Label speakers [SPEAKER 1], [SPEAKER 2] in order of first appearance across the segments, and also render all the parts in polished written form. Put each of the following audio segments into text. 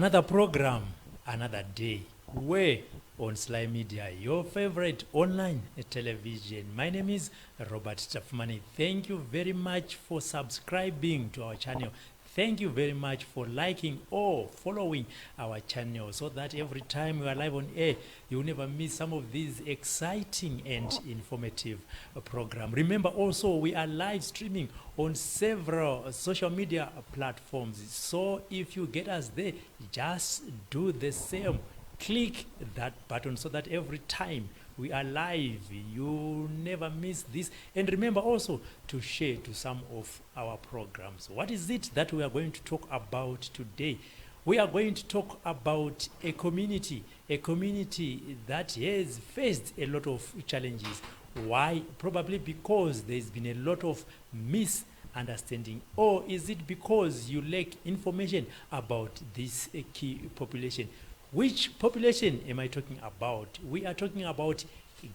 [SPEAKER 1] Another program, another day. We're on Sly Media, your favorite online television. My name is Robert Tapfumaneyi. Thank you very much for subscribing to our channel. Thank you very much for liking or following our channel so that every time we are live on air, you will never miss some of these exciting and informative program. Remember also, we are live streaming on several social media platforms. So if you get us there, just do the same. Click that button so that every time we are live, you never miss this. And remember also to share to some of our programs. What is it that we are going to talk about today? We are going to talk about a community that has faced a lot of challenges. Why? Probably because there's been a lot of misunderstanding. Or is it because you lack information about this key population? Which population am I talking about? We are talking about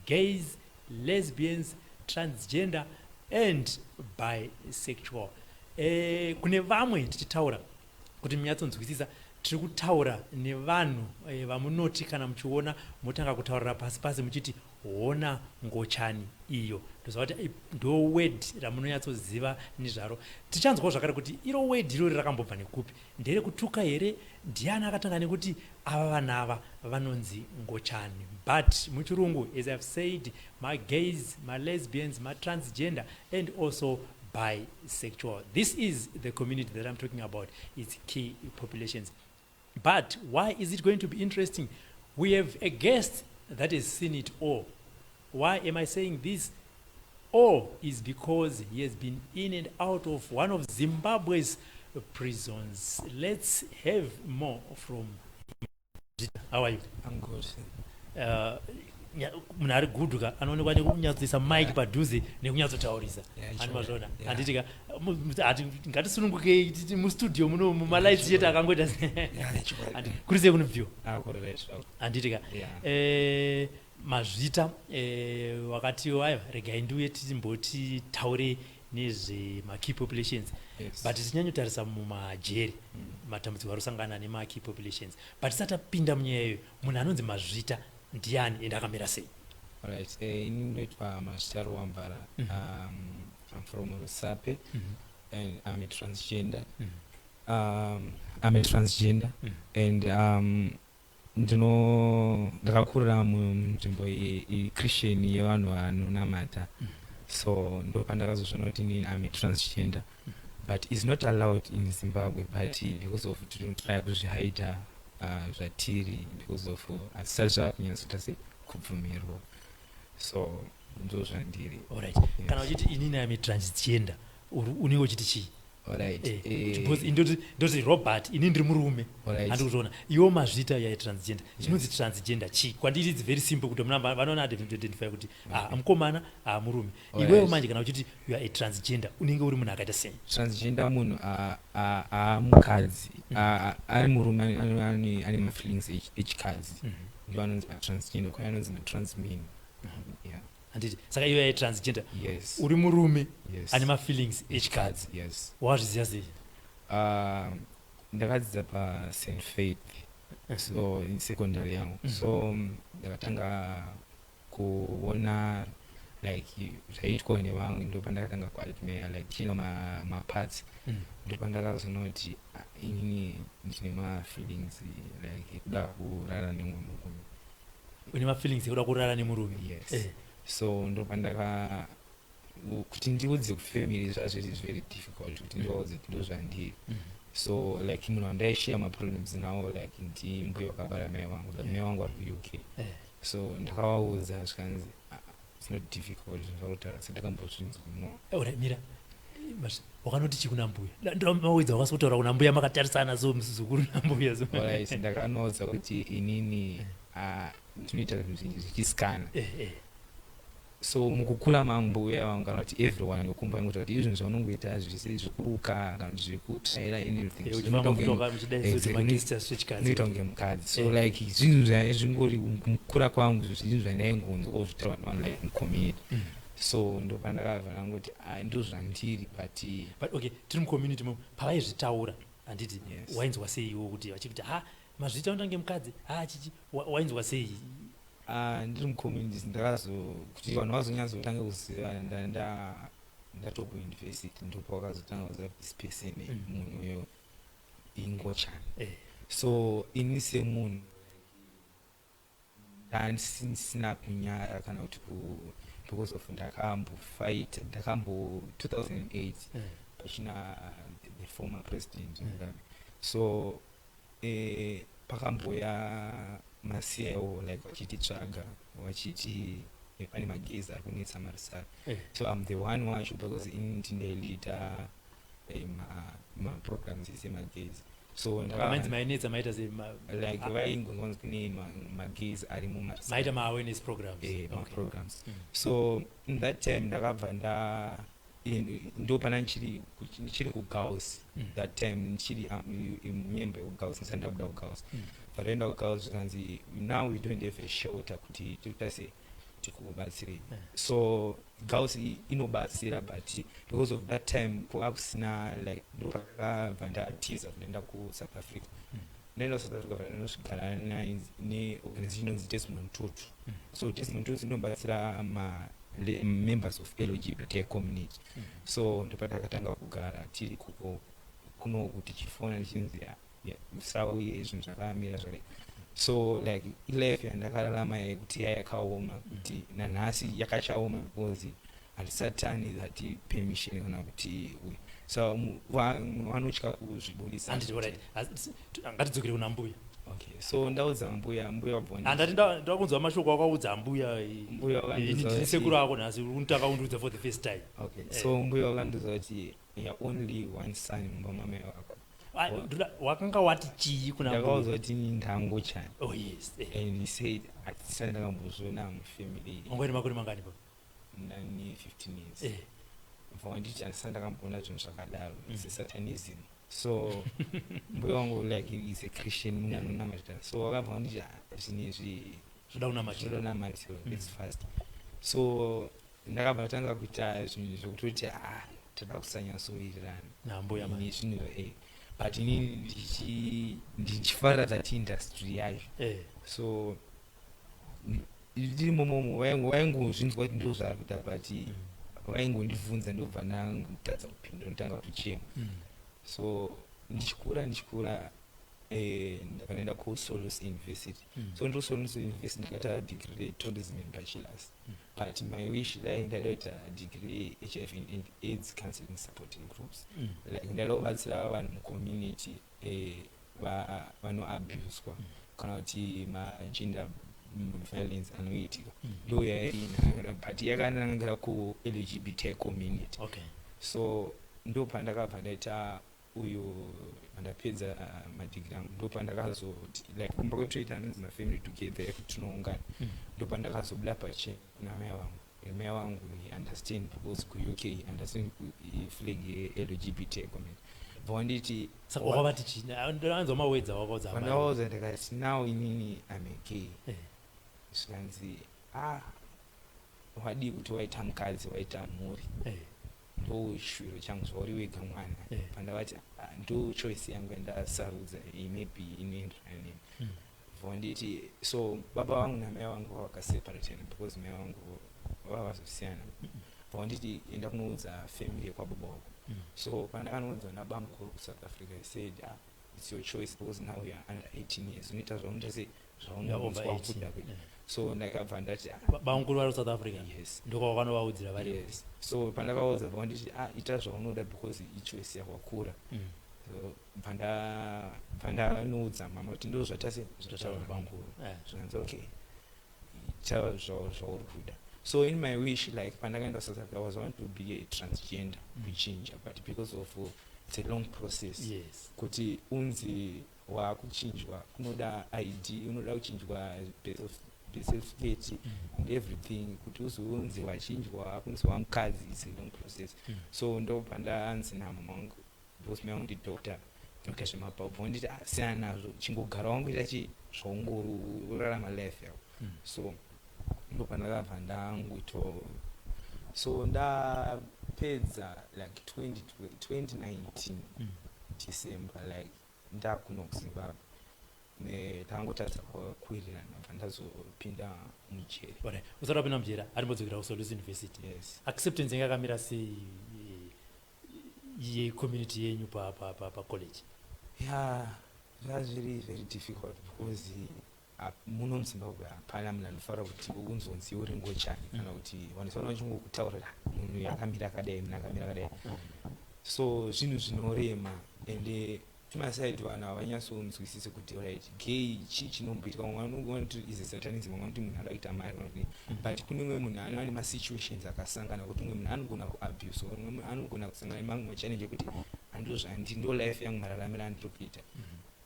[SPEAKER 1] gays, lesbians, transgender and bisexual. Kune vamwe tichitaura kuti munyatsonzwisisa, tiri kutaura nevanhu vamunoti kana muchiona motanga kutaurira pasi pasi muchiti, "Hona ngochani iyo." Ndoziva kuti ndo word ramunonyatsoziva nezvaro. Tichanzwawo zvakare kuti iro word irori rakambobva nekupi, nderekutuka here, ndiani akatanga nekuti ava vanhu ava vanonzi ngochani? But muchirungu, as I've said, magays, malesbians, matransgender and also bisexual. This is the community that I'm talking about. It's key populations. But why is it going to be interesting? We have a guest that has seen it all. Why am I saying this? All is because he has been in and out of one of Zimbabwe's prisons. Let's have more from him. How are you?
[SPEAKER 2] I'm good.
[SPEAKER 1] Munhu ari good ka anoonekwa nekunyatsoisa mic padhuze nekunyatsotaurisa.
[SPEAKER 2] Yeah.
[SPEAKER 1] Ani mazvona?
[SPEAKER 2] Yeah.
[SPEAKER 1] Handiti ka hati ngatisunungukei titi mustudio muno mumalights chete akangoita.
[SPEAKER 2] Yeah,
[SPEAKER 1] Kuri sei kunobviwa?
[SPEAKER 2] Ah, correct.
[SPEAKER 1] Handiti ka?
[SPEAKER 2] Yeah.
[SPEAKER 1] Mazvita wakati aiwa, regai ndiuye timboti taure nezvemakey populations. But tichinyanyotarisa mumajeri, matambudziko ari kusangana nemakey populations. But tisati tapinda munyaya iyoyo, munhu anonzi Mazvita ndiani ende akamira sei?
[SPEAKER 2] Alright. Ini ndinoitwa Mazvita Ruwambara. I'm from Rusape and I'm a transgender. I'm a transgender and ndino ndakakurira munzvimbo yechristian, yevanhu vanonamata. So ndopandakazozviona kuti inini I'm a transgender, but it's not allowed in Zimbabwe, but because of tinotry kuzvihaida zvatiri because of hazvisati zvakunyatsoita se kubvumirwa, so ndo zvandiri.
[SPEAKER 1] Alright.
[SPEAKER 2] Yes.
[SPEAKER 1] Kana uchiti inini am transgender, unenge uchiti chii?
[SPEAKER 2] Alright.
[SPEAKER 1] Because ndoti Robert, ini ndiri murume. Handikuzviona iwo Mazvita ya transgender. Chinonzi transgender chii? Kwandiri it's very simple kuti munhu vanoona identify kuti ah, mukomana, ah, murume. Iwewo manje kana uchiti you are a transgender, unenge uri munhu akaita sei?
[SPEAKER 2] Transgender munhu amukadzi, ari murume ane mafeelings echikadzi, ndo anonzi matransgender. Kune anonzi matransmen, yeah.
[SPEAKER 1] Handiti saka iwe ya transgender,
[SPEAKER 2] Yes.
[SPEAKER 1] uri murume
[SPEAKER 2] Yes.
[SPEAKER 1] ane mafeelings echikadzi?
[SPEAKER 2] Yes.
[SPEAKER 1] Wazviziva sei?
[SPEAKER 2] Ndakadzidza paSt Faith, so in secondary yangu. So ndakatanga kuona like zvaiitwa nevamwe, ndo pandakatanga kuadmire like chino maparts. Ndopandakazoona kuti ah, inini ndine mafeelings like ekuda kurara nemumwe murume.
[SPEAKER 1] Une mafeelings ekuda kurara nemurume?
[SPEAKER 2] Yes. So ndopandaka kuti ndiudze kufamily zvazviri very difficult kuti ndivaudze kuti ndo zvandiri. So like munhu wandaishare maproblems nawo like ndimbuya wakabara mai vangu, but mai vangu vari kuUK. So ndakavaudza, zvikanzi, "Ah, it's not difficult zvakutaura sendakambozvinzwa no."
[SPEAKER 1] Alright, mira. Wakanoti chii kuna mbuya? Ndamawedza wakasi kutaura kuna mbuya makatarisana, so muzukuru nambuya so.
[SPEAKER 2] Alright, ndakanoudza kuti inini, ah, ndinoita zvinhu zvichisikana. So mukukura mangu, mbuya vangu kana kuti everyone wekumba ingoita kuti izvinhu zvaunongoita zvisi zvekuruka kana kuti zvekutsvaira, anything
[SPEAKER 1] Uchifamba mutoka muchidai so.
[SPEAKER 2] Exactly.
[SPEAKER 1] Magestures zvechikadzi.
[SPEAKER 2] Unoita kunge mukadzi, so like zvinhu zvingori mukukura kwangu, zvinhu zvandaingonzwa zvitaurwa nevanhu like mucommunity. So ndopandakabva ndangoti, "Ah, ndo zvandiri," but
[SPEAKER 1] But okay, tiri mucommunity mo, pavaizvitaura, handiti?
[SPEAKER 2] Yes.
[SPEAKER 1] Wainzwa sei iwo kuti vachikuti ha Mazviita untange mukadzi, ha, chichi wainzwa sei?
[SPEAKER 2] Ah, ndiri mucommunity, ndakazo kuti vanhu vazonyatsotanga kuziva ndatokuuniversity, ndopavakazotanga kuziva this person, munhu uyo ingochani. So ini semunhu ndandisina kunyara kana kuti because of ndakambofight, ndakambo 2008 pachina the former president Mugabe. So pakamboya maCIO like vachititsvaga, vachiti pane magays ari kunetsa maRusape. So I'm the one wacho because ini ndineleader maprograms ese magays, so
[SPEAKER 1] Mainzi mainetsa, maita sei?
[SPEAKER 2] Like vaingonzwanzi kune magays ari mumaRusape.
[SPEAKER 1] Maita maawareness programs?
[SPEAKER 2] Maprograms. So in that time ndakabva nda ndo pana ndichiri kuGirls. That time ndichiri member yekuGirls, ndisati ndabuda kuGirls. Pataenda kuGirls zvikanzi now we don't have a shelter kuti toita sei, tikubatsirei. So Girls inobatsira, but because of that time kwava kusina, like ndopakabva ndatiza kuenda kuSouth Africa. Ndaenda kuSouth Africa, pandanosvigara neorganization inonzi Desmond Tutu. So Desmond Tutu inobatsira members of LGBT community. So ndopandakatanga kugara tiri kuko kunoku, tichifona tichinzi, "Ah, yeah, usauye, zvinhu zvakamira zvakadai." So like ilife yandakararama yekuti yayakaoma, kuti nanhasi yakachaoma, because hatisatani that permission kana kuti so vanotya kuzvibudisa.
[SPEAKER 1] Handiti, alright. Ngatidzokere kuna mbuya.
[SPEAKER 2] Okay, so ndaudza mbuya, mbuya wabva
[SPEAKER 1] Handati ndakunzwa mashoko akaudza mbuya.
[SPEAKER 2] Mbuya wakandiudza
[SPEAKER 1] Ini ndine sekuru ako, nhasi unotanga kundiudza for the first time.
[SPEAKER 2] Okay, so mbuya wakandiudza kuti you only one son mumba mamai wako.
[SPEAKER 1] Ah, wakanga wati chii kuna
[SPEAKER 2] Ndakaudzwa
[SPEAKER 1] mbuya?
[SPEAKER 2] kuti ini ndangochani.
[SPEAKER 1] Oh yes.
[SPEAKER 2] And he said hatisati ndakambozviona mufamily.
[SPEAKER 1] Ungoine makore mangani pa?
[SPEAKER 2] Nani 15 years. Bva wanditi handisati ndakamboona zvinhu zvakadaro. Sesatanism. So mbuya wangu like is a Christian, munhu anonamata, so wakabva wanditi, "Ah, zvinhu izvi
[SPEAKER 1] Zvoda kunamatira."
[SPEAKER 2] Zvoda. It's fast. So ndakabva tanga kuita zvinhu zvekutoti ah, tada kusanyatsowirirana
[SPEAKER 1] Nambuya manje.
[SPEAKER 2] nezvinhu, but inini ndichifarira that industry yacho. So ndiri momomo vaingozvinzwa kuti ndo zvaari kuita, but vaingondibvunza, ndobva ndatadza kupindura, ndotanga kuchema. So ndichikura ndichikura, ndakanoenda kuSolusi University. So ndiri kuSolusi University ndakaita degree retourism and bachelors. But my wish dai ndaida kuita degree HIV and AIDS counseling supporting groups. Like ndaida kubatsira vanhu mucommunity vanoabuswa kana kuti magender violence anoitika. Ndo yainakira, but yakanangira kuLGBT community. So ndo pandakabva ndaita uyo, pandapedza madegree angu, ndo pandakazoti like kumba kwetoita anonzi mafamily together ekuti tinoungana. Ndo pandakazobuda pachena kuna mai vangu. Mai vangu he understand because kuUK he understand flag yeLGBT community. Bva wanditi
[SPEAKER 1] Saka wakavati chii? Ndanzwa mawedza wakaudza amai.
[SPEAKER 2] Pandakaudza ndakati now inini am a gay. Zvikanzi, ah, wadii kuti waita mukadzi, waita mhuri? Ndo chishuviro changu, zvauri wega mwana. Pandavati, "Ah, ndo choice yangu yandasarudza iyi, maybe inoenderana neni." Vonditi so baba vangu namai vangu vakaseparatana because mai vangu vavazosiyana. Vonditi enda kunoudza family yekwababa wako. So pandakanoudza nabamukuru kuSouth Africa, he said, ah, it's your choice because now you are under 18 years, unoita zvaunoita sei,
[SPEAKER 1] You are over
[SPEAKER 2] zvaunonzwa
[SPEAKER 1] 18.
[SPEAKER 2] kuda kuita. So ndakabva ndati ah,
[SPEAKER 1] Bamukuru vari kuSouth Africa?
[SPEAKER 2] Yes.
[SPEAKER 1] Ndokwavanovaudzira vari?
[SPEAKER 2] Yes. So pandakaudza, vanditi, ah, ita zvaunoda because ichoice yakwakura. So bva ndanoudza mama kuti ndo zvatase zvataura bamukuru. Zvikanzi okay, ita zvauri kuda. So in my wish, like pandakaenda South Africa, I was want to be a transgender, kuchinja, but because of it's a long process kuti unzi wakuchinjwa, kunoda ID, unoda kuchinjwa birth certificate and everything kuti uzonzi wachinjwa kunzi wamukadzi. It's a long process. So ndobva ndanzi namama wangu, because mai wangu ndidoctor, okay, zvemapapu, nditi, "Ah, siyana nazvo, chingogara wangoita chi zvaungori urarama life yako." So ndobva ndakabva ndangoito. So ndapedza like 2019 December, like ndakuno kuZimbabwe. Tangotadza kuwirirana, bva ndazopinda mujeri.
[SPEAKER 1] Alright. Usati wapinda mujeri, atimbodzokera kuSolusi University.
[SPEAKER 2] Yes.
[SPEAKER 1] Acceptance yanga yakamira sei yecommunity yenyu pacollege?
[SPEAKER 2] Ya, zvanga zviri very difficult because muno muZimbabwe hapana munhu anofanira kuti unzonzi uri ngochani, kana kuti vanofanira vachingokutaurira, "Munhu akamira akadai, munhu akamira akadai." So zvinhu zvinorema, ende tumaside vanhu havanyatsonzwisisi kuti, right, gay chii chinomboitika. Vamwe vanoti is satanism, vamwe vanoti munhu anoda kuita mari, vanoti, but kune umwe munhu anova nemasituations akasangana, kuti umwe munhu anogona kuabuse, umwe munhu anogona kusangana nemamwe machallenge ekuti handozvandi, ndo life yangu, mararamiro andiri kuita.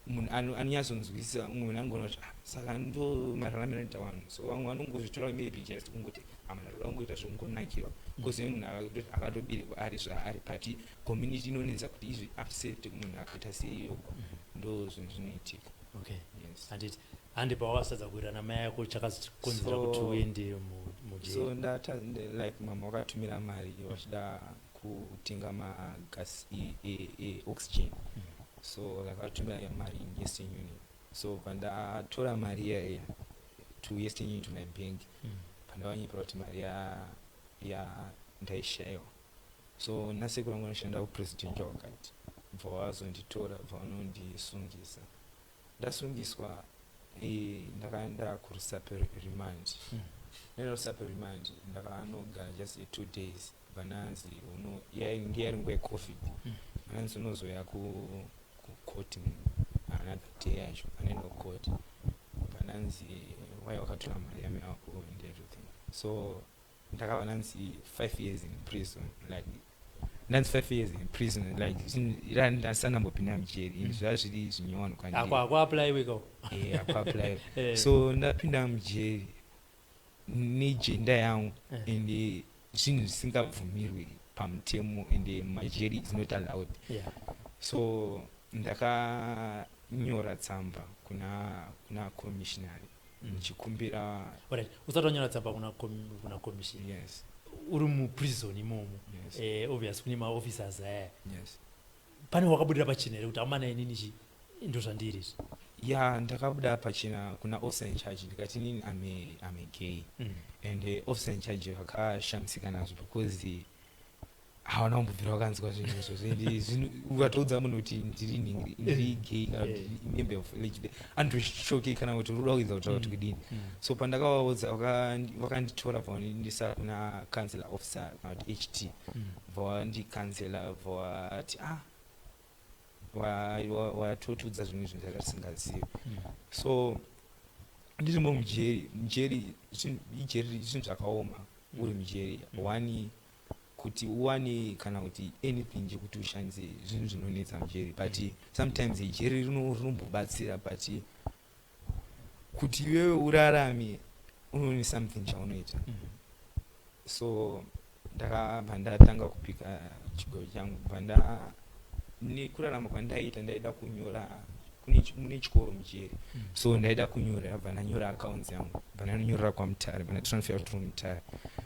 [SPEAKER 2] Munhu anonyatsonzwisisa, umwe munhu anogona kuti, "Ah, saka ndo mararamiro anoita vanhu." So vamwe vanongozvitora maybe just kungoti amunhu arikuda kungoita zvokungonakirwa, because munhu akatoberekwa ari zvaari, but community inonetsa kuti izvi accept munhu akaita seiyo. Ndo zvinhu zvinoitika.
[SPEAKER 1] Okay.
[SPEAKER 2] Yes.
[SPEAKER 1] Handiti handi pawakasadza kuwirirana mai yako, chakakonzera kuti uende mujeri?
[SPEAKER 2] So ndata like mama wakatumira mari vachida kutenga magas eoxygen. So vakatumira mari in Western Union. So pandatora mari iya to Western Union, to my bank, pandavanyepera kuti mari ya ndaishayiwa. So nasekuru vangu vanoshanda kupresidential guard, bva vazonditora, bva vanondisungisa. Ndasungiswa, ndakaenda kuRusape remand. Ndaenda kuRusape remand, ndakanogara just 2 days, vananzi uno ndiye yari nguva yeCovid. Vananzi unozoya kukoti another day yacho. Anoenda kukoti, vananzi, "Wai wakatora mari yami ako?" and everything. So ndakava nanzi 5 years in prison, like ndanzi 5 years in prison, like ndasandambopinda mujeri. Zvava zviri zvinyowani kwandiri.
[SPEAKER 1] Akwa apply weko.
[SPEAKER 2] Akuapply. So ndapinda mujeri negender yangu, ende zvinhu zvisingabvumirwi pamutemo, ende majeri is not allowed. So ndakanyora tsamba kuna commissioner ndichikumbira.
[SPEAKER 1] Alright, usati wanyora tsamba kuna commission,
[SPEAKER 2] Yes.
[SPEAKER 1] uri muprison imomo,
[SPEAKER 2] Yes.
[SPEAKER 1] Obvious kune maofficers aya.
[SPEAKER 2] Yes.
[SPEAKER 1] Pane wakabudira pachena here kuti, "Amana, inini chi ndo zvandiri izvi"?
[SPEAKER 2] Ya, ndakabuda pachena kuna officer in charge, ndikati, "Inini I'm a gay." And officer in charge vakashamisika nazvo because hawana kumbobvira vakanzwa zvinhu izvozvo. Ende ukatoudza munhu kuti ndiri ndiri gay kana kuti member of LGBT, anotoshoke kana kuti uri kuda kuedza kutaura kuti kudini. So pandakavaudza, vakanditora, bva kuna counselor officer kana kuti HT, bva vandicounsela, bva vati, "Ah, watotiudza zvimwe zvinhu zvakatisingazivi." So ndirimo mujeri, mujeri ijeri, zvinhu zvakaoma uri mujeri. One, kuti uwane kana kuti anything chekuti ushandise, zvinhu zvinonetsa mujeri, but sometimes jeri rinombobatsira, but kuti iwewe urarame unone something chaunoita. So ndakabva ndatanga kupika chigoyo changu, bva nda nekurarama kwandaiita, ndaida kunyora mune chikoro mujeri. So ndaida kunyora, bva ndanyora accounts yangu, bva ndanyorera kwaMutare, bva ndatransfer to Mutare.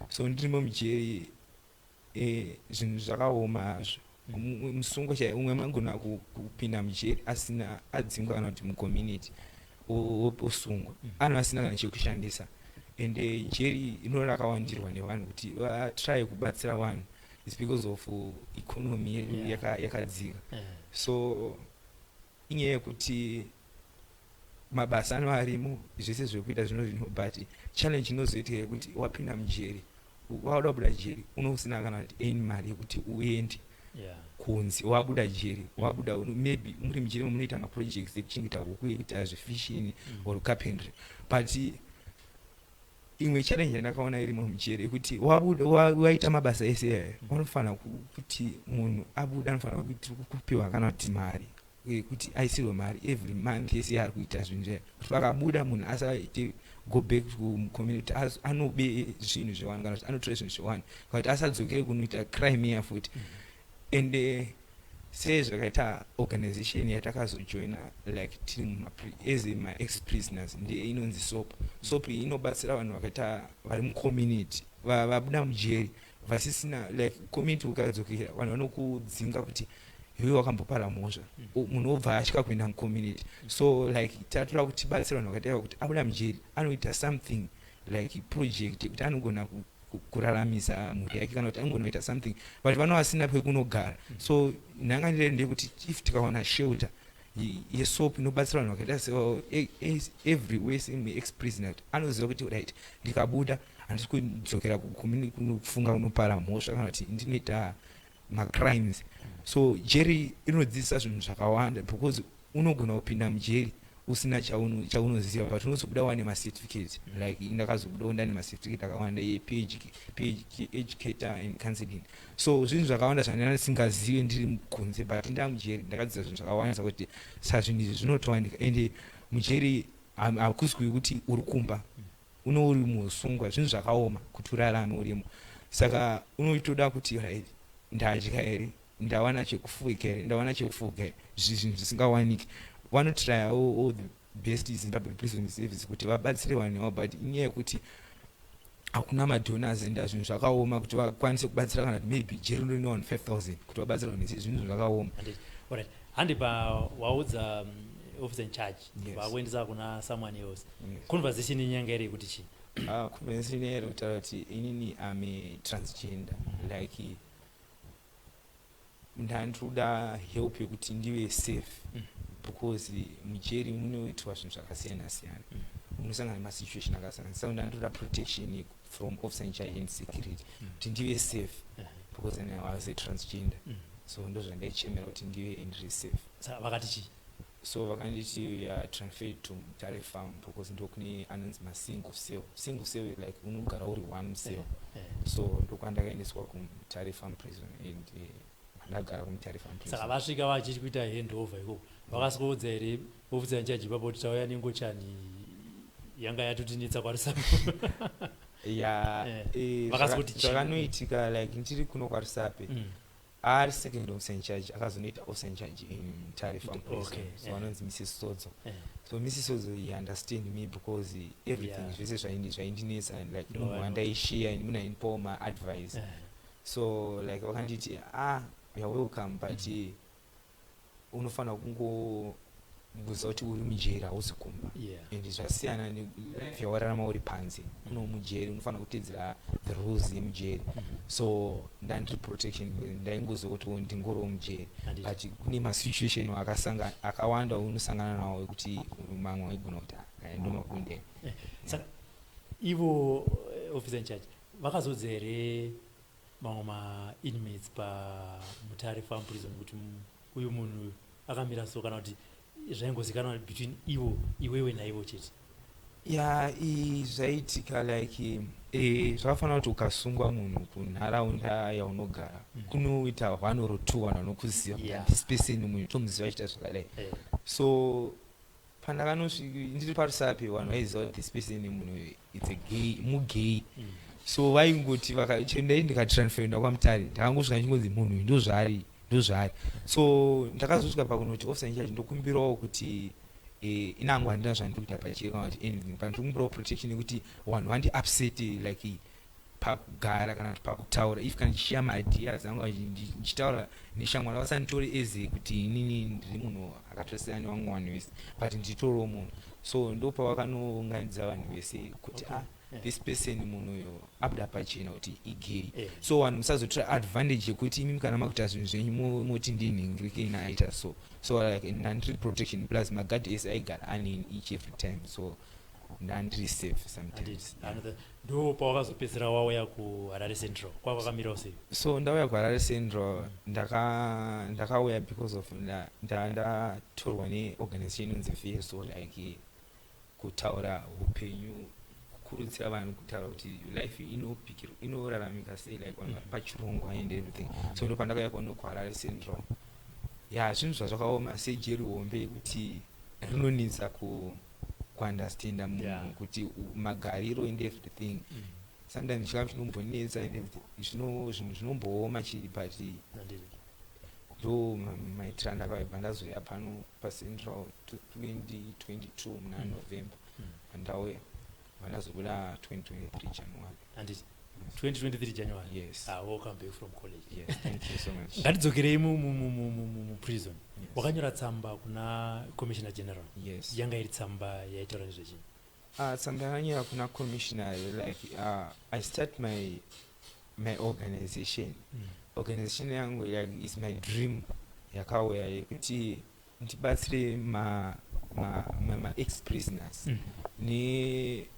[SPEAKER 2] So ndirimo mujeri, zvinhu zvakaoma hazvo. Musungo chai umwe magona kupinda mujeri asina adzingwa kana kuti mucommunity osungwa, anhu asina kana chekushandisa. Ende jeri ino rakawandirwa nevanhu kuti vatry kubatsira vanhu is because of economy yedu yakadzika. So inyaya yekuti mabasa ano arimo, zvese zvekuita zvino zvino, but challenge inozoitika yekuti wapinda mujeri, wauda kubuda jeri, unosina kana kuti any mari yekuti uende kunzi wabuda jeri, wabuda maybe muri mujeri munoita maprojects ekuchengeta huku, ekuita zvefishing or carpentry, but imwe challenge yandakaona irimo mujeri yekuti wabuda, waita mabasa ese aya, vanofanira kuti munhu abuda anofanira kuti kupiwa kana kuti mari, kuti aisirwe mari every month yese yaari kuita zvinhu zvaya, kuti vakabuda munhu asaite go back to community, anobe zvinhu zvevanhu kana kuti anotora zvinhu zvevanhu, kana kuti asadzokere kunoita crime iya futi. Ende sezvakaita organization yatakazojoina, like tiri as ma-ex prisoners, ndiye inonzi SOP. SOP iyi inobatsira vanhu vakaita vari mucommunity, vabuda mujeri vasisina, like community ukadzokera vanhu vanokudzinga kuti Iwe wakambopara mhosva, munhu obva atya kuenda mucommunity. So like tatoda kuti tibatsire vanhu vakadai kuti abuda mujeri anoita something like project yekuti anogona kuraramisa mhuri yake kana kuti anogona kuita something, but vano vasina pekunogara. So nhanganiro ndeyekuti if tikawana shelter yeSoap inobatsira vanhu vakaita se every wese ex prisoner kuti anoziva kuti, right, ndikabuda handisi kudzokera kufunga kunopara mhosva kana kuti ndinoita macrimes. So jeri inodzidzisa zvinhu zvakawanda because unogona kupinda mujeri usina chaunoziva, but unozobuda wane macertificate. Like ndakazobudawo ndane macertificate akawanda ePhD, educator and counseling. So zvinhu zvakawanda zvandanga ndisingazive ndiri kunze, but ndamujeri ndakadzidza zvinhu zvakawanda kuti sa zvinhu izvi zvinotowanika. Ende mujeri hakuzi kuti uri kumba, uno uri musungwa, zvinhu zvakaoma kuti urarame urimo. Saka unotoda kuti, right, ndadya here? Ndawana chekufuka here? Ndawana chekufuka here? Zvinhu zvisingawaniki. Vanotrya all the best, Zimbabwe Prison Service, kuti vabatsire vanhu avo, but inyaya yekuti hakuna madonors and zvinhu zvakaoma kuti vakwanise kubatsira, kana kuti maybe jeri rine vanhu 5000, kuti vabatsira vanhu zvinhu zvakaoma.
[SPEAKER 1] Alright, handipa waudza officer in charge, vakuendesa kuna someone else. Conversation inyanga iri yekuti chii?
[SPEAKER 2] Conversation iri kutaura kuti inini am a transgender, like ndandinoda help yekuti ndive safe because mujeri munoitwa zvinhu zvakasiyana siyana, unosangana nemasituation akasiyana. Saka ndandinoda protection from officer in charge and security kuti ndive safe because I was a transgender. So ndo zvandaichemera, kuti ndive ndiri safe.
[SPEAKER 1] Saka vakati chii?
[SPEAKER 2] So vakanditi we are transferred to Mutare Farm because ndokune anonzi masingle cell. Single cell, like unogara uri one cell. So ndokwandakaendeswa kuMutare Farm Prison and ndagara kuMutare Farm Prison.
[SPEAKER 1] Saka vasvika vachiti kuita handover ikoko, vakasvikoudza here officer in charge ipapo kuti tauya nengochani yanga yatotinetsa kwaRusape?
[SPEAKER 2] Ya.
[SPEAKER 1] Vakazoti chii?
[SPEAKER 2] Zvakanoitika, like ndiri kuno kwaRusape, ari second officer in charge akazonoita officer in charge in Mutare Farm Prison. So anonzi Mrs Sodzo. So Mrs Sodzo, he understand me because everything, zvese zvaindinetsa and like
[SPEAKER 1] No,
[SPEAKER 2] munhu
[SPEAKER 1] I know.
[SPEAKER 2] wandaishiya and munhu aindipawo maadvice. So like vakanditi, "Ah, you are welcome, but unofanira kungoziva kuti uri mujeri, hausi kumba and zvasiyana nelife yawararama uri panze. Kuno mujeri unofanira kutedzera the rules yemujeri." So ndandiri protection, ndaingoziva kuti ndingoriwo mujeri, but kune masituation akawanda unosangana nawo ekuti mamwe waigona kuti, "Ah, ndomakunde."
[SPEAKER 1] Saka ivo officer in charge vakazodza here mamwe mainmates paMutare Farm Prison kuti uyu munhu akamira so, kana kuti zvaingozikanwa between ivo, iwewe naivo chete?
[SPEAKER 2] Ya, zvaitika like zvakafanira kuti ukasungwa munhu kunharaunda yaunogara, kunoita one or two vanhu vanokuziva kuti this person munhu tomuziva achiita zvakadai. So pandakanosvika ndiri paRusape, vanhu vaiziva kuti this person munhu it's a gay, mugay. So vaingoti ndai ndikatransferenda kwaMutare, ndakangosvika ndichingonzi munhu uyu ndozvaari, ndozvaari. So ndakazosvika pakunoti officer in charge, ndokumbirawo kuti inangu handina zvandiri kuita pachiri kana kuti anything, but ndikumbirawo protection yekuti vanhu vandi upset like pakugara kana kuti pakutaura. If kana ndichishiya maideas angu, ndichitaura neshamwari, vasanditore eze kuti inini ndiri munhu akatosiyana nevamwe vanhu vese, but nditoriwo munhu. So ndopavakanounganidza vanhu vese kuti ah, this person, munhu uyo abuda pachena kuti igay. So vanhu musazotora advantage yekuti imimi kana makuita zvinhu zvenyu moti ndinhingirike aita so. So like ndandiri protection, plus magadhi ese aigara aneni each every time, so ndandiri safe sometimes.
[SPEAKER 1] Ndo pawakazopedzisira wauya kuHarare Central, kwakwakamirawo sei?
[SPEAKER 2] So ndauya kuHarare Central, ndakauya because of ndatorwa neorganization inonzi VSO, like kutaura upenyu, kukurudzira vanhu kutaura kuti life inopikirwa, inoraramika sei, like vanhu vari pachirongwa and everything. So ndo pandakauya kuno kuHarare Central. Ya, zvinhu zvazvakaoma sejeri hombe yekuti rinonetsa kuunderstanda munhu kuti magariro and everything. Sometimes chikamu chinombonetsa and everything, zvinhu zvinombooma chii, but ndo maitiro andakabva ndazoya pano paCentral 2022 muna November. Pandauya, pandazobuda 2023 January.
[SPEAKER 1] Handiti. 2023 January?
[SPEAKER 2] Yes.
[SPEAKER 1] Ah, welcome back from college.
[SPEAKER 2] Yes, thank you so much.
[SPEAKER 1] Ngatidzokerei muprison.
[SPEAKER 2] Yes.
[SPEAKER 1] Wakanyora tsamba kuna Commissioner General.
[SPEAKER 2] Yes.
[SPEAKER 1] Yanga iri tsamba yaitaura nezvechii?
[SPEAKER 2] Tsamba yakanyora kuna commissioner, like I start my organization. Organization yangu, like, is my dream yakauya yekuti ndibatsire ma ex prisoners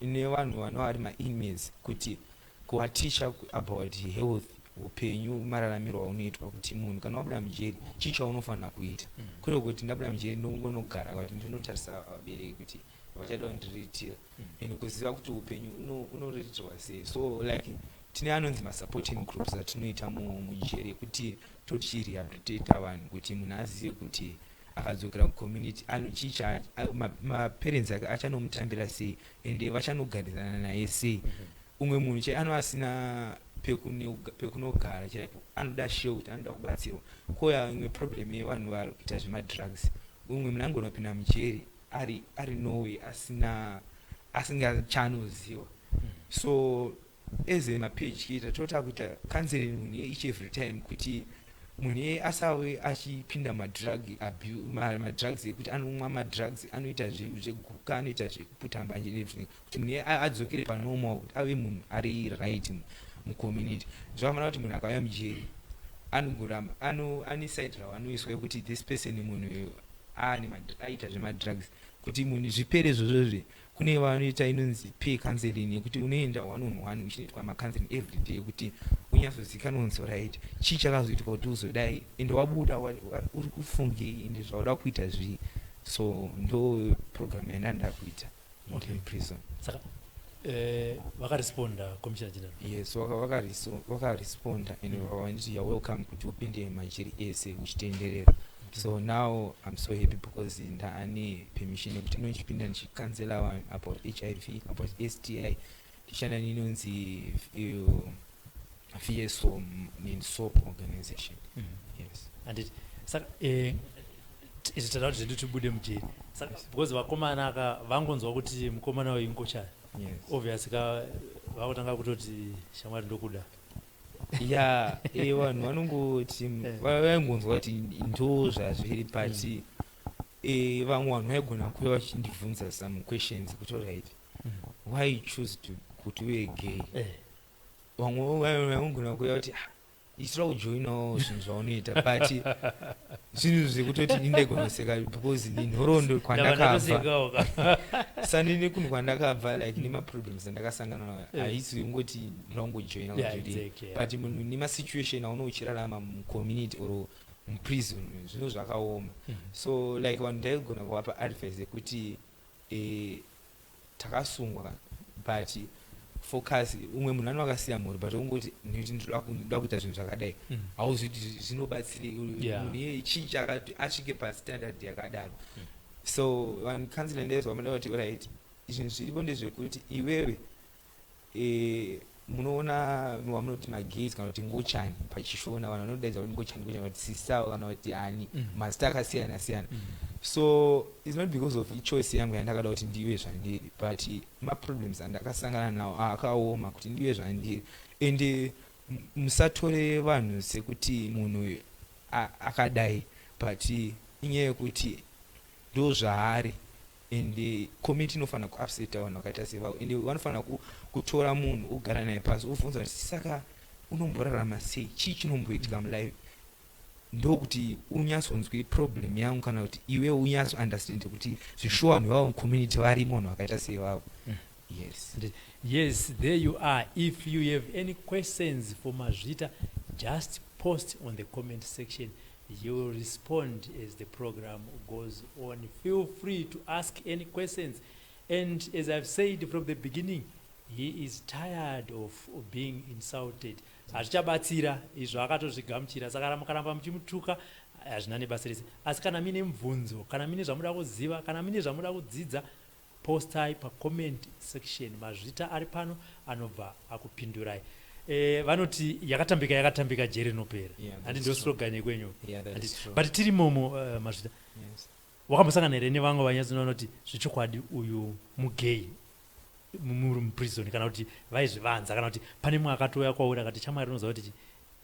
[SPEAKER 2] nevanhu vanova vari mainmates, kuti kuvateacha about health, upenyu, mararamiro aunoitwa, kuti munhu kana wabuda mujeri, chii chaunofanira kuita. Kwete kuti ndabuda mujeri ndongonogara, kuti ndinotarisa vabereki kuti vachada kundiriritira, and kuziva kuti upenyu unoriritirwa sei. So like tine anonzi masupporting groups atinoita mujeri, ekuti tochirehabilitata vanhu, kuti munhu azive kuti akadzokera kucommunity chicha maparents ake achanomutambira sei, ende vachanogarisana naye sei. Umwe munhu chai anova asina pekunogara chaipo, anoda shelter, anoda kubatsirwa. Koya imwe problem yevanhu vari kuita zvemadrugs. Umwe munhu angonopinda mujeri ari norway, asina, asingachanoziva. So as mapeducator, tota kuita counseling munhu each every time, kuti munhu iyeye asave achipinda madrugs, ekuti anomwa madrugs, anoita zveguka, anoita zvekuputa mbanje neeverything, kuti munhu iyeye adzokere panormal, kuti ave munhu ari right mucommunity. Zvakafanira kuti munhu akauya mujeri anogoramba ane side ravanoiswa yekuti this person, munhu uyu aita zvemadrugs. Kuti munhu zvipere izvozvozve, kune vanoita inonzi peer counseling, yekuti unoenda one on one, uchinoitwa macounseling every day, yekuti unyatsozikanwa kunzi right, chii chakazoitwa kuti uzodai, ende wabuda uri kufungei, ende zvauda kuita zvii. So ndo program yandanda kuita prison.
[SPEAKER 1] Saka vakaresponda Commissioner General?
[SPEAKER 2] Yes, vakaresponda and vakanditi, "You're welcome kuti upinde majeri ese uchitenderera." So now I'm so happy because ndaane permission yekuti ndinochipinda ndichicounsela vanhu about HIV, about STI. Ndichishanda ninonzi VSO neSOP organization. Yes.
[SPEAKER 1] Handiti. Saka izvi tada kuti zvedu tibude mujeri. Saka because vakomana ka vangonzwa kuti mukomana uyu ingochani, obvious ka vakutanga kutoti, "Shamwari, ndokuda."
[SPEAKER 2] Ya, vanhu vanongoti vaingonzwa kuti ndo zvazviri, but vamwe vanhu vaigona kuuya vachindibvunza some questions kuti, "Alright, why you choose to kuti uve gay?" Vamwe vaigona kuuya kuti, "Ah, isira kujoinawo zvinhu zvaunoita," but zvinhu zvekutoti indaigona because nhoroondo kwandakabva.
[SPEAKER 1] Ndakatosekawo ka.
[SPEAKER 2] Sanini kunhu kwandakabva, like nemaproblems andakasangana nayo, haisi kungoti ndinongojoina kuti but munhu nemasituation aunenge uchirarama mucommunity or muprison, zvinhu zvakaoma. So like vanhu ndaigona kuvapa advice yekuti takasungwa, but focus. Umwe munhu anenge akasiya mhuri, but ungoti nekuti ndoda kuita zvinhu zvakadai, hauzivi kuti zvinobatsirei munhu iyeye, chii chakati asvike pastandard yakadaro. So vanhu counsel ndaizwa vanoda kuti, right, zvinhu zviripo ndezvekuti iwewe munoona wamunoti magays kana kuti ngochani pachishona, vanhu vanodaidza kuti ngochani, ngochani, kuti sisa kana kuti ani, mazita akasiyana siyana. So it's not because of ichoice yangu yandakada kuti ndive zvandiri, but maproblems andakasangana nawo akaoma kuti ndive zvandiri. Ende musatore vanhu sekuti munhu uyu akadai, but inyaya yekuti ndo zvaari, ende community inofanira kuaccepta vanhu vakaita sevavo, ende vanofanira kutora munhu, ogara naye pasi, obvunza kuti, "Saka unomborarama sei? Chii chinomboitika mulife?" Ndokuti unyatsonzwe problem yangu, kana kuti iwe unyatso understand kuti zvishuwa vanhu vavo mucommunity varimo, vanhu vakaita sevavo. Yes.
[SPEAKER 1] Yes, there you are. If you have any questions for Mazvita, just post on the comment section. He will respond as the program goes on. Feel free to ask any questions. And as I've said from the beginning, he is tired of being insulted. Hazvichabatsira izvo, akatozvigamuchira. Saka mukaramba muchimutuka, hazvina nebasa rese. Asi kana muine mubvunzo, kana muine zvamuda kuziva, kana muine zvamuda kudzidza, postai pacomment section. Mazvita ari pano, anobva akupindurai. Vanoti yakatambika, yakatambika, jeri rinopera. Handi ndo slogan yekwenyu? But tiri momo, Mazvita, wakambosangana here nevamwe vanyatsoona kuti zvechokwadi uyu mugay? Muri muprison kana kuti vaizvivanza, kana kuti pane mumwe akatouya kwauri akati, "Shamwari, unoziva kuti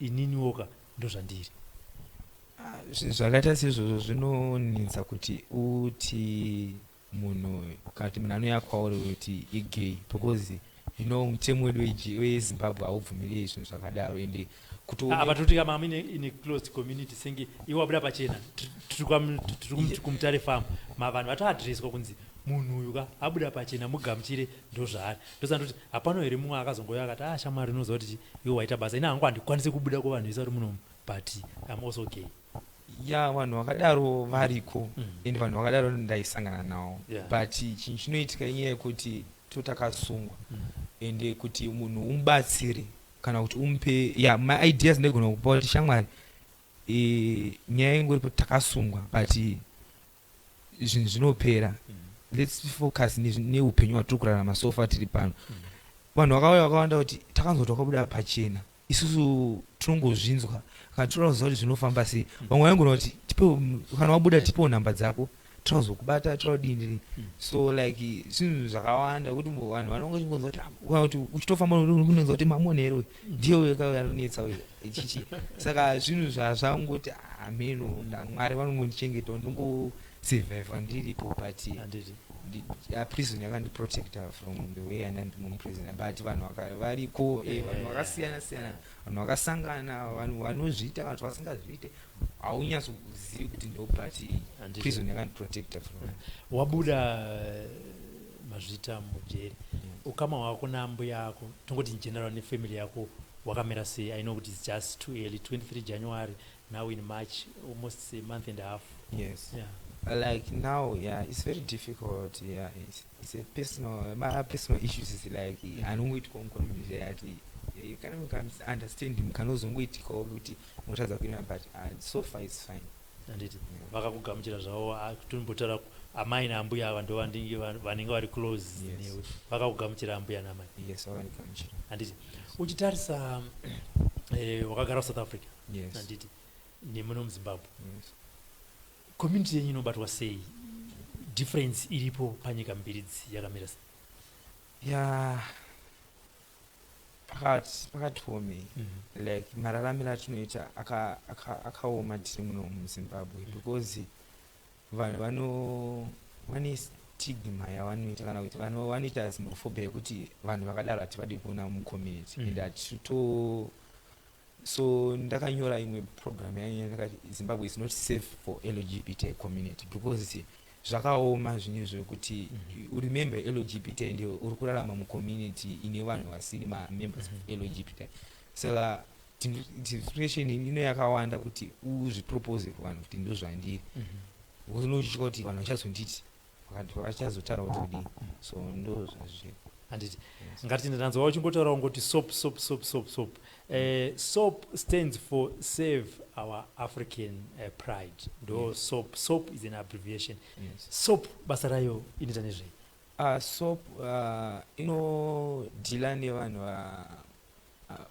[SPEAKER 1] ininiwoka ndozvandiri"?
[SPEAKER 2] Ah, zvinhu zvakaita seizvozvo zvinonetsa kuti uti munhu, kana kuti munhu anouya kwauri kuti igay, because mutemo wedu weZimbabwe haubvumiri zvinhu zvakadaro, ende kuti
[SPEAKER 1] Apa toti kama in a closed community, senge iwe wabuda pachena, tiri kuMutare Farm, mavanhu vatoadhireswa kunzi munhu uyu ka abuda pachena, mugamuchire, ndozvaari. Ndosandoti hapano here mumwe akazongouya akati, "Ah, shamwari, unoziva kuti iwe waita basa, ina hangu handikwanisi kubuda kuvanhu vese vari munomu, but I'm also gay"?
[SPEAKER 2] Ya, vanhu vakadaro variko, ende vanhu vakadaro ndaisangana navo, but chinhu chinoitika inyaya yekuti totakasungwa, ende kuti munhu umubatsire kana kuti umupe ya maideas, ndaigona kupa kuti, "Shamwari, nyaya ingoripo, takasungwa, but zvinhu zvinopera. Let's focus neupenyu hwatiri kurarama so far tiri pano." Vanhu vakauya vakawanda kuti takanzwa wakabuda pachena, isusu tinongozvinzwa kana toda kuziva kuti zvinofamba sei. Vamwe vaingona kuti, "Tipe, kana wabuda tipewo nhamba dzako, tinozokubata, tinodini." So like zvinhu zvakawanda kuti vanhu vanonge chingonzwa kuti, ah, kana kuti uchitofamba unonzwa kuti mamonero ndiye anonetsa uyu, chichi. Saka zvinhu zvazvangoti ameno, Mwari vanongondichengetawo, ndongosurviva ndiripo, but prison yakandiprotecta from the way andandi muprison. But vanhu variko, vanhu vakasiyana siyana, vanhu vakasangana, vanhu vanozviita, vanhu vasingazviite, haunyatsozivi kuti ndo, but prison yakandiprotecta from
[SPEAKER 1] Wabuda, mazvita mujeri, ukama hwako nambuya yako, tongoti in general nefamily yako, wakamira sei? I know kuti it's just too early, 23 January, now in March, almost a month and a half.
[SPEAKER 2] Yes. Like now, yeah, it's very difficult. Yeah, it's a personal, my personal issues is like anongoitikawo mucommunity ati kana understanding kanozongoitikawo kuti mutadza kuina, but so far it's fine.
[SPEAKER 1] Handiti vakakugamuchira zvavo? Ah, tombotaura amai naambuya ava ndo vanenge vari close newe. Vakakugamuchira ambuya naamai?
[SPEAKER 2] Yes, vakandigamuchira.
[SPEAKER 1] Handiti uchitarisa, wakagara kuSouth Africa?
[SPEAKER 2] Yes.
[SPEAKER 1] Handiti nemuno muZimbabwe?
[SPEAKER 2] Yes.
[SPEAKER 1] Community yenyu inobatwa sei? Difference iripo panyika mbiri idzi yakamira sei?
[SPEAKER 2] Ya, pakati pome, like mararamiro atinoita akaoma tiri muno muZimbabwe, because vanhu vane stigma yavanoita, kana kuti vanoita xenophobia yekuti vanhu vakadaro hativadi kuona mucommunity. And hatito, so ndakanyora imwe program yanyanya, ndakati Zimbabwe is not safe for LGBT community, because zvakaoma zvinhu zvekuti uremember LGBT and uri kurarama mucommunity ine vanhu vasiri mamembers of LGBT. Saka discrimination ino yakawanda kuti uzvipropose kuvanhu kuti ndo zvandiri, because unochitya kuti vanhu vachazonditi, vachazotaura kuti kudii. So ndo zvazviri.
[SPEAKER 1] Handiti ngatiti ndanzwa uchingotaura ungoti SOP, SOP, SOP, SOP, SOP. SOP stands for Save Our African Pride. Ndo SOP. SOP is an abbreviation.
[SPEAKER 2] Yes.
[SPEAKER 1] SOP basa rayo inoita nezvei?
[SPEAKER 2] SOP inodeala nevanhu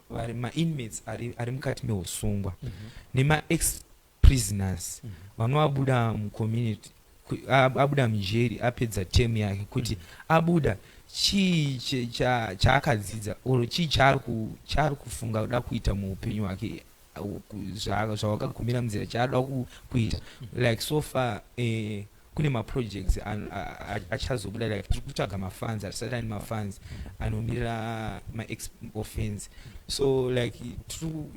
[SPEAKER 2] vari mainmates ari mukati meusungwa nema-ex prisoners vanovabuda mucommunity, abuda mujeri, apedza term yake, kuti abuda chii chaakadzidza or chii chaari kufunga kuda kuita muupenyu hwake, zvawakagumira munzira chaada kuita. Like so far, kune maprojects achazobuda, like tiri kutsvaga mafunds, hatisati ane mafunds anomirira maex offense. So like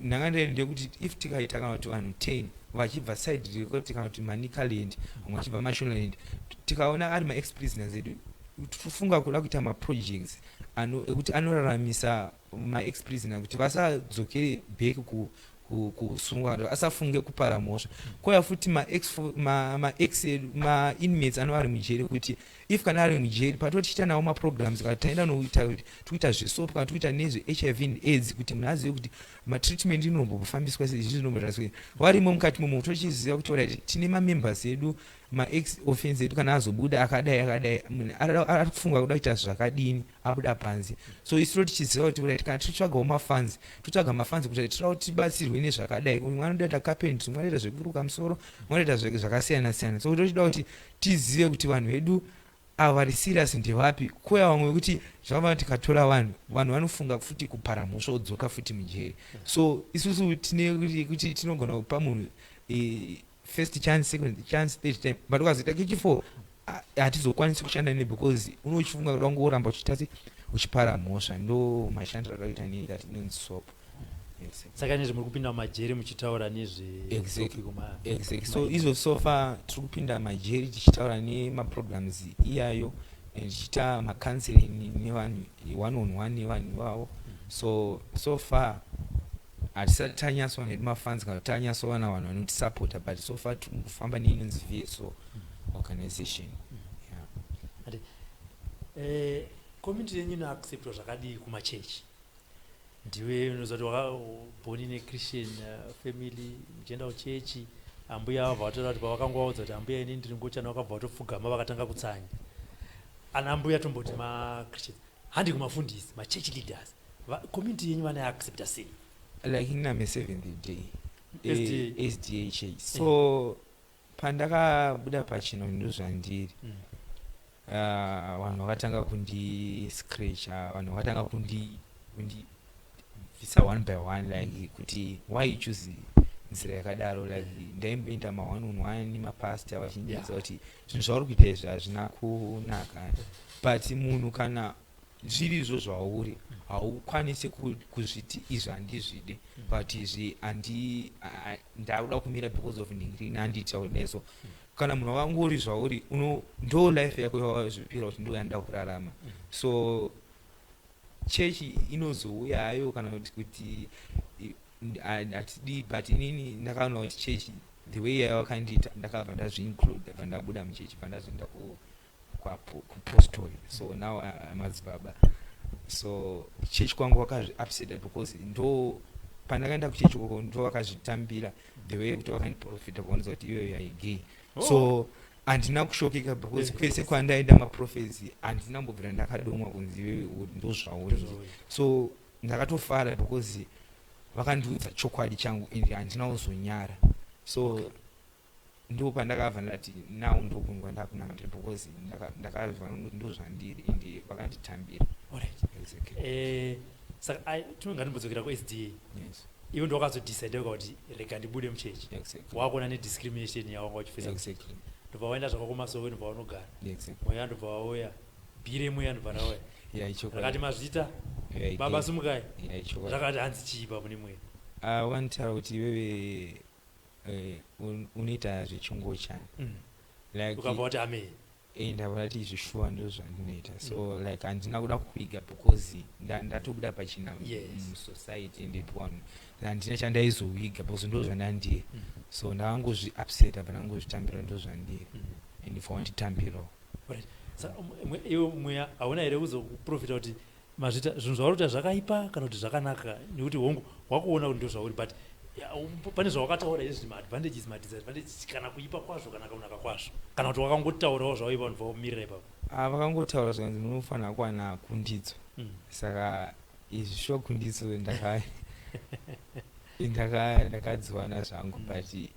[SPEAKER 2] nhangandira ndeyekuti if tikaita kana kuti vanhu 10 vachibva side rekuti kana kuti Manicaland, vamwe vachibva Mashonaland, tikaona ari maex prisoners edu, tofunga kuda kuita maprojects ekuti anoraramisa maex prisoner kuti vasadzokere back kusungwa, asafunge kupara mhosva. Kwouya futi maex edu, mainmates anova ari mujeri, kuti if kana ari mujeri patotiita nawo maprograms, kana taenda nokuita tikuita zveSOP, kana tikuita nezveHIV and AIDS, kuti munhu azive kuti matreatment inombofambiswa sei, izvi zvinomboita sei. Varimo mukati momo, tochiziva kuti alright, tine mamembers edu, maex offense edu, kana azobuda akadai akadai, munhu ari kufunga kuda kuita zvakadini abuda panze. So isu totichiziva kuti alright, kana tichitsvagawo mafunds, totsvaga mafunds kuti tinoda kuti tibatsirwe nezvakadai. Umwe anoda kuita carpentry, umwe anoita zvekuruka musoro, umwe anoita zvakasiyana siyana. So tochida kuti tizive kuti vanhu vedu Ava vari serious ndevapi? Kuya vamwe vekuti zvakafana tikatora vanhu, vanhu vanofunga futi kupara mhosva, wodzoka futi mujeri. So isusu tine kuti tinogona kupa munhu first chance, second chance, third time, but ukazoita kechi4 hatizokwanisi kushanda ne because unochifunga kuda kungoramba uchiita se uchipara mhosva. Ndo mashandiro akaita nethat inonzi SOP. Yes.
[SPEAKER 1] Saka nezve muri kupinda mumajeri muchitaura nezve
[SPEAKER 2] Exactly.
[SPEAKER 1] SOP kuma
[SPEAKER 2] Exactly. So izvo so far tiri kupinda majeri tichitaura nemaprograms iyayo and tichiita macounseling nevanhu one on one nevanhu ivavo. So far hatisati tanyatsowana hedu mafunds kana kuti tanyatsowana vanhu vanotisapota, but so far tiri kufamba neinonzi VSO organization, yeah.
[SPEAKER 1] Community yenyu inoacceptwa zvakadii kumachechi? Ndiwe unoziva kuti wakaborn in a Christian family, muchienda kuchechi. Ambuya vabva vataura kuti pavakangovaudza kuti, "Ambuya, ini ndiri ngochani," vakabva vatopfugama, vakatanga kutsanya. Ana ambuya, tomboti maChristians, handi kumafundisi, machurch leaders. Community yenyu vanoaccepta sei?
[SPEAKER 2] Like iname Seventh Day
[SPEAKER 1] SDA.
[SPEAKER 2] SDA church. So pandakabuda pachino ndozvandiri, vanhu vakatanga kundiscratcha, vanhu vakatanga kundibvisa one by one, like kuti, "Why you choose nzira yakadaro?" Like ndaimboenda ma one on one mapastor vachindiudza kuti zvinhu zvauri kuita izvi hazvina kunaka. But munhu kana zvirizvo zvauri, haukwanisi kuzviti izvi handizvide, but izvi handi ndakuda kumira because of ndingirini handiita kudai. So kana munhu wakangori zvauri, ndo life yako yawazvipira kuti ndo yandoda kurarama. So chechi inozouya hayo kana kuti hatidi, but inini ndakaona kuti chechi, the way yavakandiita, ndakabva ndazviinclude, bva ndabuda muchechi, bva ndazoenda kupostori. So now madzibaba. So chechi kwangu vakazviupseta because ndo pandakaenda kuchechi ukoko ndo vakazvitambira the way kuti vakandiprofita kuonesa kuti iyoyo yaigay.
[SPEAKER 1] Oh.
[SPEAKER 2] So handina kushokeka because kwese kwandaenda maprophets handina kumbobvira ndakadomwa kunzi iwewe ndo zvauri.
[SPEAKER 1] Ndozvauri.
[SPEAKER 2] So ndakatofara because vakandiudza chokwadi changu and handina kuzonyara. So ndo pandakabva ndati now ndokundwa ndakunamata because ndakabva ndo zvandiri and vakanditambira. Exactly.
[SPEAKER 1] Saka tinonga ndimbodzokera kuSDA.
[SPEAKER 2] Yes.
[SPEAKER 1] Iwe ndo wakazodecide kuti rega ndibude muchechi.
[SPEAKER 2] Exactly.
[SPEAKER 1] Wakuona nediscrimination yawanga uchifesa. Ndobva waenda zvako kumasowe, ndobva wanogara. Mweya ndobva wauya, bhire mweya ndobva rauya.
[SPEAKER 2] Yeah,
[SPEAKER 1] Rakati, "Mazvita baba, sumukai."
[SPEAKER 2] Yeah, ichokwadi.
[SPEAKER 1] Rakati hanzi chii papo nemweya?
[SPEAKER 2] Ah, wanitaura kuti iwewe unoita zvechingochani. Like
[SPEAKER 1] Ukabva wati amen.
[SPEAKER 2] Ndabva ndati zvishuwa ndo zvandinoita. So like handina kuda kuviga because ndatobuda pachina musociety and vanhu handina chandaizoviga because ndo zvandandiri. So ndakangozviupseta, bva ndangozvitambira ndo zvandiri and if wanditambirawo.
[SPEAKER 1] Saka iwe mweya hauna here kuzokuprofita kuti mazvita, zvinhu zvauri kuita zvakaipa kana kuti zvakanaka? Nekuti hongu, wakuona kuti ndo zvauri, but ya, pane zvawakataura izvi, maadvantages, madisadvantages, kana kuipa kwazvo kana kunaka kwazvo, kana kuti wakangotaurawo zvawaipa ndobva wamirira ipapo?
[SPEAKER 2] Ah, vakangotaura zvanzi munofanira kuwana kundidzo. Saka izvi shuwa kundidzo ndakadziwana zvangu, but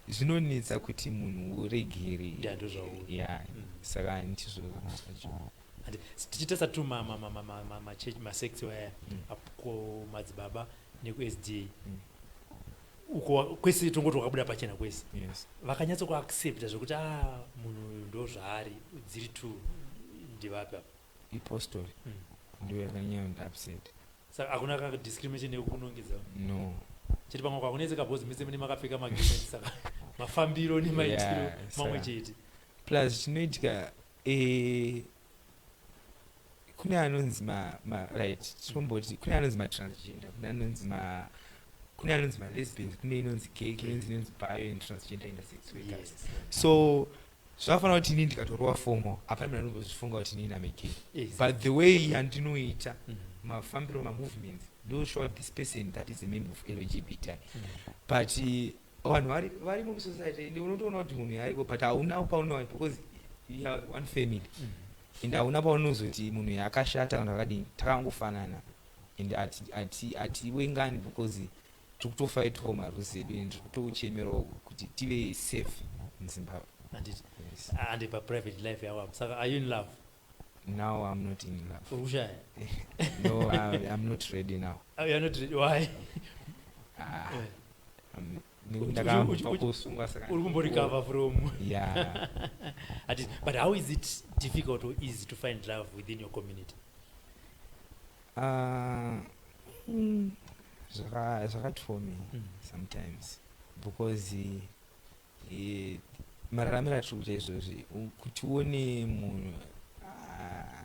[SPEAKER 2] zvinonetsa kuti munhu uregere.
[SPEAKER 1] Yeah, ndozvauri.
[SPEAKER 2] Yeah. Saka ndizvo zvacho.
[SPEAKER 1] Andi tichitarisa tu machechi, masects aya, kumadzibaba nekuSDA uko kwese tongoti wakabuda pachena kwese,
[SPEAKER 2] Yes.
[SPEAKER 1] vakanyatsokuaccepta zvekuti a munhu uyu ndo zvaari, dziri two ndivapi apa?
[SPEAKER 2] Ipostori ndo yakanyanya kundiupset.
[SPEAKER 1] Saka hakuna ka discrimination yekukunongedza?
[SPEAKER 2] No.
[SPEAKER 1] Chete pamwe kwakunetseka because mese mune makapfeka magarments, saka mafambiro nemaitiro mamwe chete.
[SPEAKER 2] Plus chinoitika, kune anonzi right, tomboti kune anonzi matransgender, kune anonzi malesbians, kune inonzi gay, kune inonzi bi and transgender intersex workers. So zvakafanira kuti inini ndikatorwa fomo, hapana munhu anombozvifunga kuti inini am a gay, but the way yandinoita mafambiro, mamovements, ndoshow this person that is a member of LGBT. But vanhu varimo musociety ende unotoona kuti munhu ariko, but hauna paunowa because you are one family and hauna paunozoti munhu yakashata kana akadini. Takangofanana and hatiwengani because tiri kutofaitawo marules edu and tiri kutochemerawo kuti tive safe muZimbabwe.
[SPEAKER 1] Handiti?
[SPEAKER 2] Yes.
[SPEAKER 1] Handi paprivate life yako apo. Saka are you in love?
[SPEAKER 2] Now I'm not in love.
[SPEAKER 1] Uri kushaya?
[SPEAKER 2] No, I'm not ready now.
[SPEAKER 1] Oh, you're not ready. Why?
[SPEAKER 2] Ah, ndakambobva kusungwa, saka
[SPEAKER 1] Uri kumborecover from
[SPEAKER 2] Yeah.
[SPEAKER 1] Handiti? But how is it difficult or easy to find love within your community?
[SPEAKER 2] Zvakatiomei sometimes because mararamiro atiri kuita izvozvi, kuti uone munhu, ah,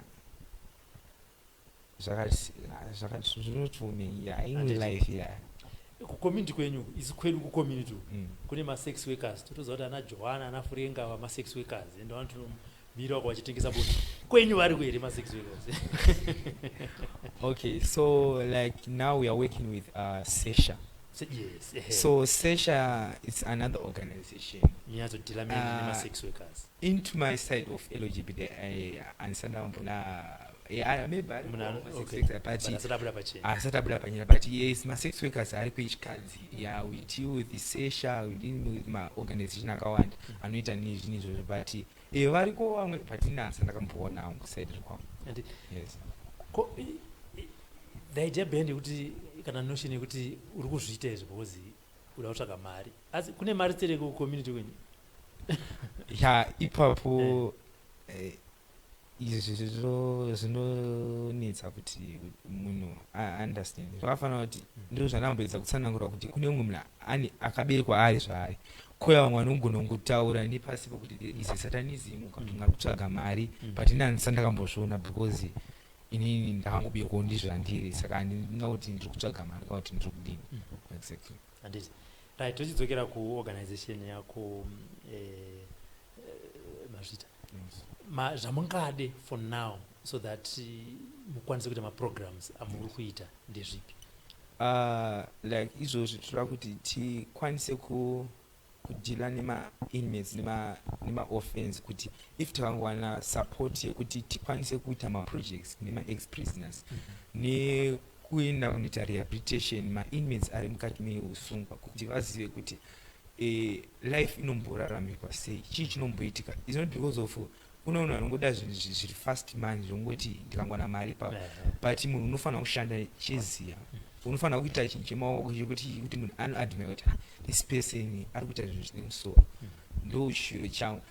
[SPEAKER 2] zvinotiomei, yeah, imwe
[SPEAKER 1] Handiti.
[SPEAKER 2] life, yeah.
[SPEAKER 1] Kucommunity kwenyu, isu kwedu kucommunity uku, kune masex workers. Totoziva kuti ana Johanna, ana Furenga vamasex workers, ende vanotomira wako vachitengesa bonde. Kwenyu vari kuhere masex workers?
[SPEAKER 2] Okay, so like now we are working with Sesha.
[SPEAKER 1] So, yes, ehe.
[SPEAKER 2] So Sesha is another organization
[SPEAKER 1] Nyatsodhila mainly nemasex workers.
[SPEAKER 2] Into my side of LGBT, andisandambona, yeah, maybe ariko ma-sex workers, but
[SPEAKER 1] But asati abuda pachena.
[SPEAKER 2] Asati abuda panyika, but yes, ma-sex workers ari kwechikadzi. Yeah, we deal with the Sesha, we deal with maorganization akawanda anoita nezvinhu izvozvo, but variko vamwe, but ini handisati ndakamboona hangu kuside kwangu. Yes.
[SPEAKER 1] Ko, the idea behind yekuti, kana notion yekuti uri kuzviita izvi because uda kutsvaga mari, asi kune mari tsere kucommunity kwenyu?
[SPEAKER 2] Ya, ipapo izvi zvinonetsa kuti munhu aunderstand. Zvakafanira kuti ndo zvandamboedza kutsanangura kuti kune mumwe munhu ane akaberekwa ari zvaari, kouya vamwe vanogona kungotaura nepasi pokuti there is a satanism kana kuti mwari kutsvaga mari, but ini handisati ndakambozviona because inini ndakangoberekwawo ndizvandiri, saka handina kuti ndiri kutsvaga mari kana kuti ndiri kudini. Exactly.
[SPEAKER 1] Handiti. Right, tochidzokera kuorganization yako, mazvita.
[SPEAKER 2] Yes.
[SPEAKER 1] Zvamungade for now so that mukwanise kuita maprograms amuri kuita ndezvipi?
[SPEAKER 2] Like izvozvi toda kuti tikwanise kudeala nema-inmates nema-orphans, kuti if tikangowana support yekuti tikwanise kuita maprojects nema-ex prisoners nekuenda kunoita rehabilitation mainmates ari mukati meusungwa, kuti vazive kuti life inomboraramikwa sei, chii chinomboitika. Is not because of kuna munhu anongoda zvinhu zviri fast money, zvongoti ndikangwana mari pa, but munhu unofanira kushanda cheziya, unofanira kuita chinhu chemaoko chekuti kuti munhu anoadmire kuti, "Ah, this person ari kuita zvinhu zvine musoro." Ndo chiro changu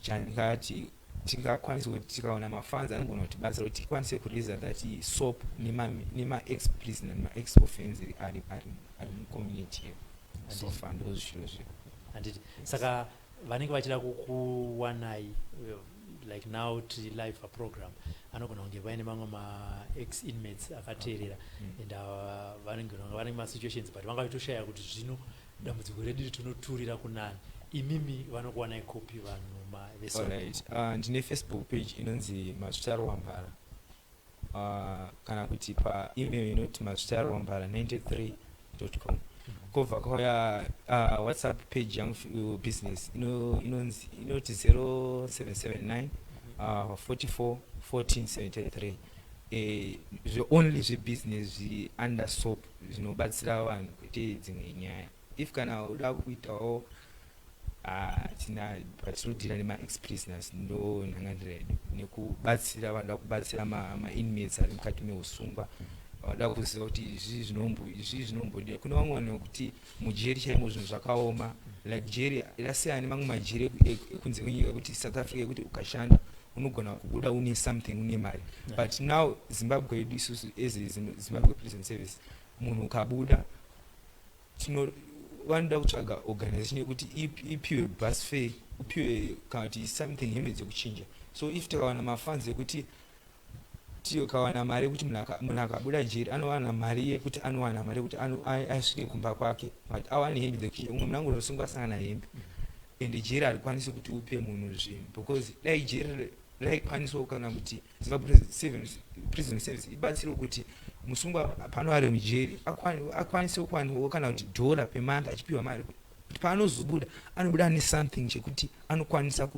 [SPEAKER 2] chandingati tingakwanisa kuti tikaona mafunds anogona kutibatsira kuti tikwanise kuraisa that SOP nema-ex prisoner, nema-ex offense ari mucommunity yedu. So far ndo zviro zve
[SPEAKER 1] Handiti. Saka vanenge vachida kukuwanai, like now tiri live paprogram, anogona kunge vaine mamwe ma-ex inmates akateerera and vanenge vane masituations, but vanga vachitoshaya kuti zvino dambudziko redu tinoturira kunani. Imimi vanokuwanai kupi vanhu veSOP?
[SPEAKER 2] Alright, ndine Facebook page inonzi Mazvitaro Wambara, kana kuti paemail inoti mazvitarowambara93.com. Kobva kwauya WhatsApp page yangu, business inonzi inoti 0779 44 14 73. Only zvebusiness zviunder SOP zvinobatsira vanhu, kwete dzimwe nyaya. If kana uda kuitawo, tina patinodeala nema-ex prisoners, ndo nhanganira yedu nekubatsira vanoda kubatsira mainmates ari mukati meusungwa, vanoda kuziva kuti izvi zvinombodiwa. Kune vamwe vanhu vekuti mujeri chaimo zvinhu zvakaoma, like jeri rasiyana nemamwe majeri ekunze kwenyika, yekuti South Africa, yekuti ukashanda unogona kubuda une something, une mari, but now Zimbabwe yedu isusu as a Zimbabwe Prison Service, munhu ukabuda, tino vanoda kutsvaga organization yekuti ipiwe bus fare, upiwe kana kuti something, hembe dzekuchinja. So if tikawana mafunds ekuti tikawana mari yekuti munhu akabuda jeri anowana mari yekuti asvike kumba kwake, but awane hembe dzekuchinja. Umwe munhu angonosungwa asangana hembe, ende jeri harikwanisi kuti upe munhu zvinhu, because dai jeri raikwanisawo kana kuti Zimbabwe Prison Service ibatsire kuti musungwa pano ari mujeri akwanise kuwaniwo kana kuti dhora pemonth, achipiwa mari kuti paanozobuda anobuda ane something chekuti anokwanisa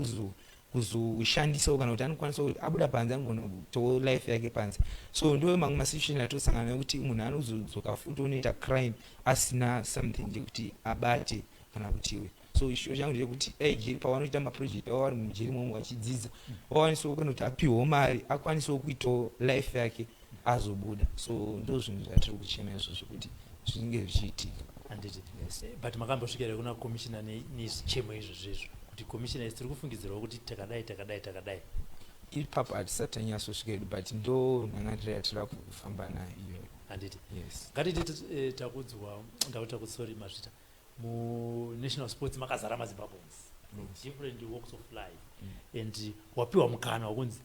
[SPEAKER 2] kuzoshandisawo, kana kuti anokwanisa kuti abuda panze anogona kutowo life yake panze. So ndo mamwe masituation atosangana nekuti munhu anozodzoka futi onoita crime asina something chekuti abate kana kutiwe. So chishuwo changu ndechekuti dai jeri pavanoita maproject avo vari mujeri momo vachidzidza, vakwanisewo kana kuti apiwewo mari, akwanisewo kuitawo life yake azobuda. So ndo zvinhu zvatiri kuchema izvozvo kuti zvinge zvichiitika.
[SPEAKER 1] Handiti?
[SPEAKER 2] Yes.
[SPEAKER 1] But makambosvika here kuna commissioner nezvichemo izvozvo izvo, kuti commissioner, isi tiri kufungidzirawo kuti takadai, takadai, takadai?
[SPEAKER 2] Ipapo hatisati tanyatsosvika hedu, but ndo nhangatira yatiri kufamba nayo iyoyo.
[SPEAKER 1] Handiti?
[SPEAKER 2] Yes.
[SPEAKER 1] Ngatiti Takudzwa, ndauti Takudzwa, sorry, Mazvita, munational sports makazara maZimbabweans from different walks of life and wapiwa mukana wekunzi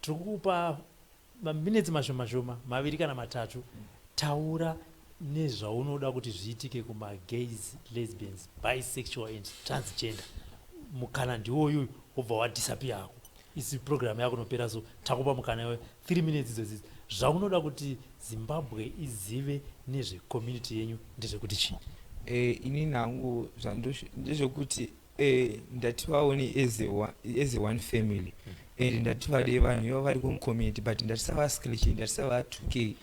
[SPEAKER 1] tiri kukupa maminitsi mashoma shoma, 2 kana 3, taura nezvaunoda kuti zviitike kumagays, lesbians, bisexual and transgender. Mukana ndiwoyu, wobva wadisappear hako. Isi program yako inopera, so takupa mukana iwe 3 minutes idzodzi, zvaunoda kuti Zimbabwe izive nezvecommunity yenyu ndezvekuti chii?
[SPEAKER 2] Inini hangu ndezvekuti ndativaone as a one family and ndativade vanhu ivo vari kumucommunity, but ndatisavascratche, ndatisavatukei.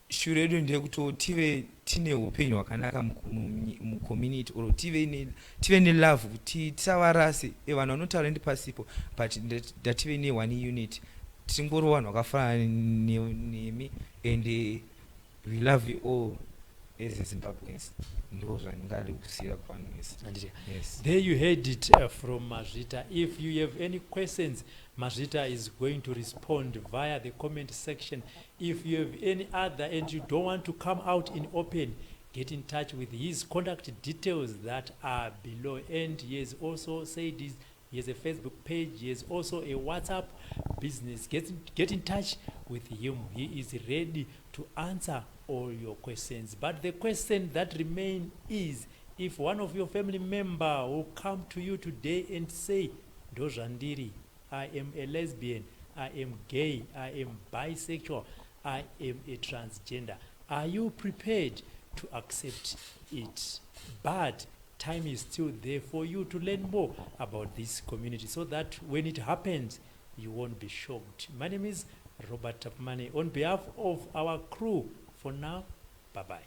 [SPEAKER 2] Shure yedu ndeyekuti tive tine upenyu hwakanaka mucommunity or tive nelove, tisavarase. Vanhu vanotaura ndipasipo, but ndative neone unit, tingori vanhu vakafanana nemi and we love you all as Zimbabweans. Ndo zvandingade kusiyira kuvanhu vese.
[SPEAKER 1] Handiti?
[SPEAKER 2] Yes.
[SPEAKER 1] There you heard it from Mazvita. If you have any questions, Mazvita is going to respond via the comment section. If you have any other and you don't want to come out in open, get in touch with his contact details that are below. And he has also said he has a Facebook page, he has also a WhatsApp business. Get in touch with him. He is ready to answer all your questions. But the question that remains is, if one of your family member will come to you today and say, "Ndozvandiri, I am a lesbian, I am gay, I am bisexual, I am a transgender," are you prepared to accept it? But time is still there for you to learn more about this community so that when it happens, you won't be shocked. My name is Robert Tapmani. On behalf of our crew, for now, bye-bye.